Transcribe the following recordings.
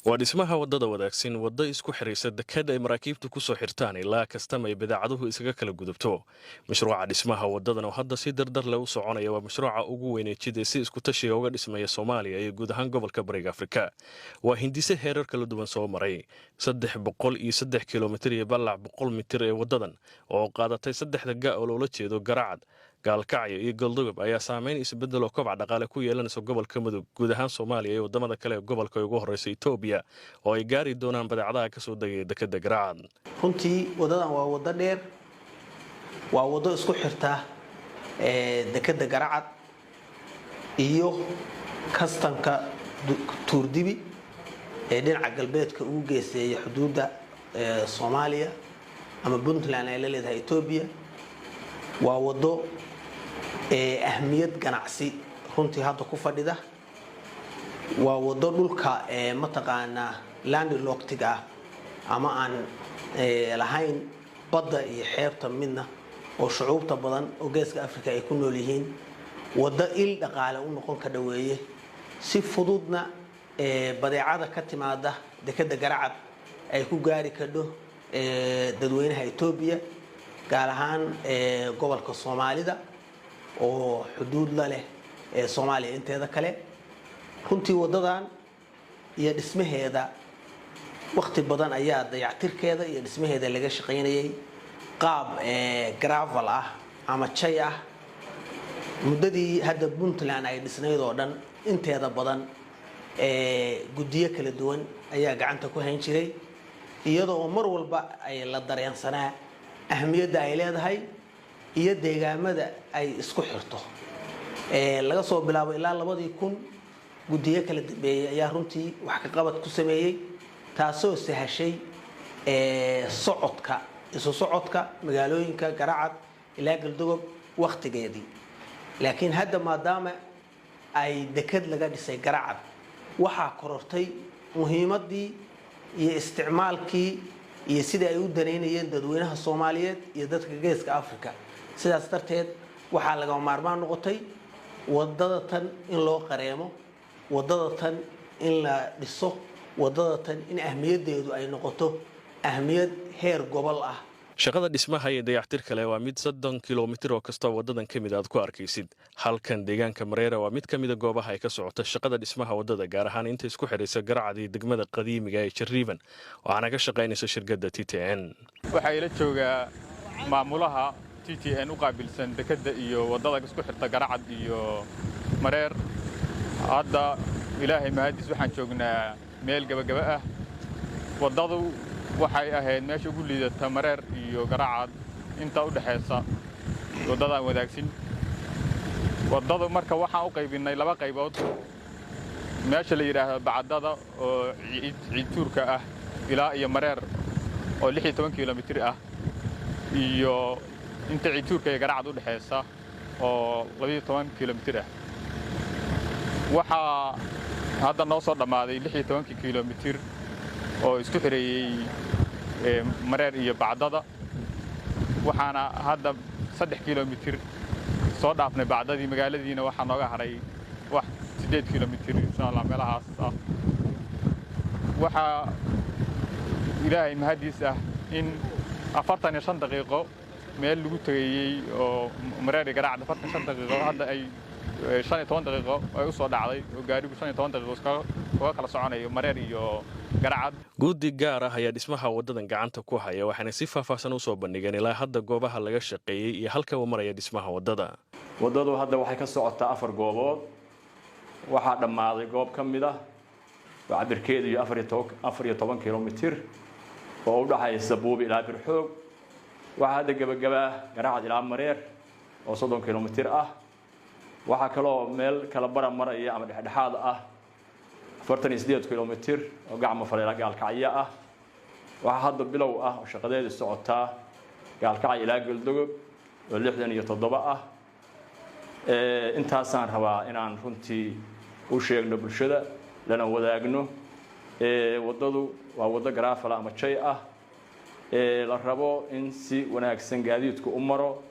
Waa dhismaha waddada Wadaagsin, waddo isku xiraysa dekad ay maraakiibtu ku soo xirtaan ilaa kastam ay badeecaduhu isaga kala gudubto. Mashruuca dhismaha waddadan oo hadda si dardar leh u soconaya waa mashruuca ugu weynee jid ee si isku tashiga uga dhismaya Soomaaliya iyo guud ahaan gobolka Bariga Afrika. Waa hindise heerar kala duwan soo maray. 303 kilomitir iyo ballac 100 mitir ee waddadan oo qaadatay saddexda ga oo loola jeedo Garacad, Gaalkacyo iyo Goldogob ayaa saameyn isbedel oo kobac dhaqaale ku yeelanaysa gobolka Mudug, guud ahaan Soomaaliya iyo waddamada kale ee gobolka ay ugu horreysa Etoobiya oo ay gaari doonaan badeecadaha kasoo degaya dekada Garacad. Runtii waddadan waa waddo dheer, waa waddo isku xirta dekada Garacad iyo kastanka Tuurdibi ee dhinaca galbeedka ugu geeseeya xuduudda Soomaaliya ama Puntland ay la leedahay Etoobiya. Waa waddo ahmiyad ganacsi runtii hadda ku fadhida. Waa waddo dhulka mataqaanaa landlocked ah ama aan lahayn badda iyo xeebta midna oo shucuubta badan oo Geeska Africa ay ku nool yihiin, waddo il dhaqaale u noqon ka dhaweeye, si fududna badeecada ka timaada dekada Garacad ay ku gaari kadho dadweynaha Etoobiya, gaar ahaan gobolka Soomaalida oo xuduud la leh ee Soomaaliya inteeda kale. Runtii waddadan iyo dhismaheeda wakhti badan ayaa dayactirkeeda iyo dhismaheeda laga shaqaynayay, qaab gravel ah ama jay ah. Muddadii hadda Puntland ay dhisnayd oo dhan, inteeda badan guddiyo kala duwan ayaa gacanta ku hayn jiray, iyadoo oo mar walba ay la dareensanaa ahmiyadda ay leedahay iyo deegaamada ay isku xirto. Laga soo bilaabo ilaa 2000, guddiyo kala dambeeyey ayaa runtii wax ka qabad ku sameeyey, taasoo sahashay socodka, isu socodka magaalooyinka Garacad ilaa Galdogob wakhtigeedii. Laakiin hadda, maadaama ay dekad laga dhisay Garacad, waxaa korortay muhiimaddii iyo isticmaalkii iyo sidii ay u danaynayeen dadweynaha Soomaaliyeed iyo dadka Geeska Africa. Sidaas darteed waxaa lagama maarmaan noqotay wadada tan in loo qareemo, wadada tan in la dhiso, wadada tan in ahmiyaddeedu ay noqoto ahmiyad heer gobol ah. Shaqada dhismaha iyo dayactir kale waa mid 30 kilomitir oo kastoo waddadan ka mid aad ku arkaysid. Halkan deegaanka Mareera waa mid ka mida goobaha ay ka socota shaqada dhismaha waddada, gaar ahaan inta isku xidhaysa Garacad iyo degmada qadiimiga ee Jariiban, waxaana ka shaqaynaysa shirkadda TTN. Waxaa ila joogaa maamulaha TTN u qaabilsan dekedda iyo waddada isku xirta Garacad iyo Mareer. Hadda, Ilaahay mahadis, waxaan joognaa meel gebagaba ah. Waddadu waxay ahayd meesha ugu liidata Mareer iyo Garacad inta u dhexaysa, waddadaan Wadaagsin. Waddadu marka waxaan u qaybinnay laba qaybood: meesha la yidhaahdo Bacdada oo Ciidtuurka ah ilaa iyo Mareer oo 16 kilomitir ah, iyo inta Ciidtuurka iyo Garacad u dhexaysa oo 12 kilomitir ah. Waxaa hadda noo soo dhammaaday 16-kii kilomitir oo isku xireeyey Mareer iyo Bacdada, waxaana hadda 3 kilomitir soo dhaafnay Bacdadii. Magaaladiina waxaa nooga hadhay wax 8 kilomitir, insha Allah, meelahaas ah. Waxaa Ilaahay mahadiis ah in 45 daqiiqo meel lagu tegayey oo Mareer iyo Garacad 45 daqiiqo, hadda ay 15 daqiiqo ay u soo dhacday, oo gaarigu 15 daqiiqo iskaga kala soconayo Mareer iyo Garacad. Guddi gaar ah ayaa dhismaha waddadan gacanta ku haya, waxaana si faahfaahsan u soo bandhigeen ilaa hadda goobaha laga shaqeeyey iyo halka uu maraya dhismaha waddada. Waddadu hadda waxay ka socotaa afar goobood. Waxaa dhammaaday goob ka mid ah oo cabirkeedu iyo 14 kilomitir oo u dhaxaysa Buubi ilaa Birxoog. Waxaa hadda gebagabaa Garacad ilaa Mareer oo 30 kilomitir ah. Waxaa kaloo meel kala bara maraya ama dhexdhexaad ah 48 kilomitir oo Gacmo Fale ilaa Gaalkacyo ah. Waxaa hadda bilow ah oo shaqadeedu socotaa Gaalkacyo ilaa Goldogob oo 67 ah. Intaasaan rabaa inaan runtii u sheegno bulshada lana wadaagno. Waddadu waa waddo gravel ama jay ah, la rabo in si wanaagsan gaadiidku u maro,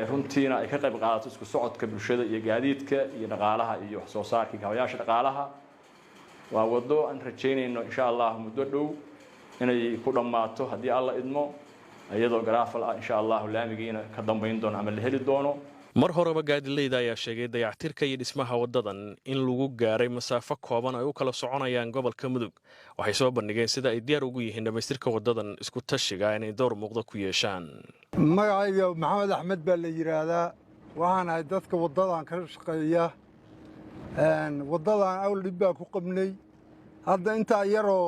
runtiina ay ka qayb qaadato isku socodka bulshada iyo gaadiidka iyo dhaqaalaha iyo wax soo saarkii kaabayaasha dhaqaalaha. Waa waddo aan rajaynayno, insha Allah, muddo dhow inay ku dhammaato haddii Alla idmo, iyadoo gravel ah, insha Allahu, laamigiina ka dambayn doono ama la heli doono. Mar horeba gaadileyda ayaa sheegay dayactirka iyo dhismaha waddadan in lagu gaaray masaafo kooban ay u kala soconayaan gobolka Mudug. Waxay soo bandhigeen sida ay diyaar ugu yihiin dhammaystirka waddadan isku tashiga inay door muuqda ku yeeshaan. Magacayga Maxamed Axmed baa la yidhaahdaa. Waxaan ahay dadka waddadan ka shaqeeya. Waddadan awl dhib baa ku qabnay, hadda intaa yaroo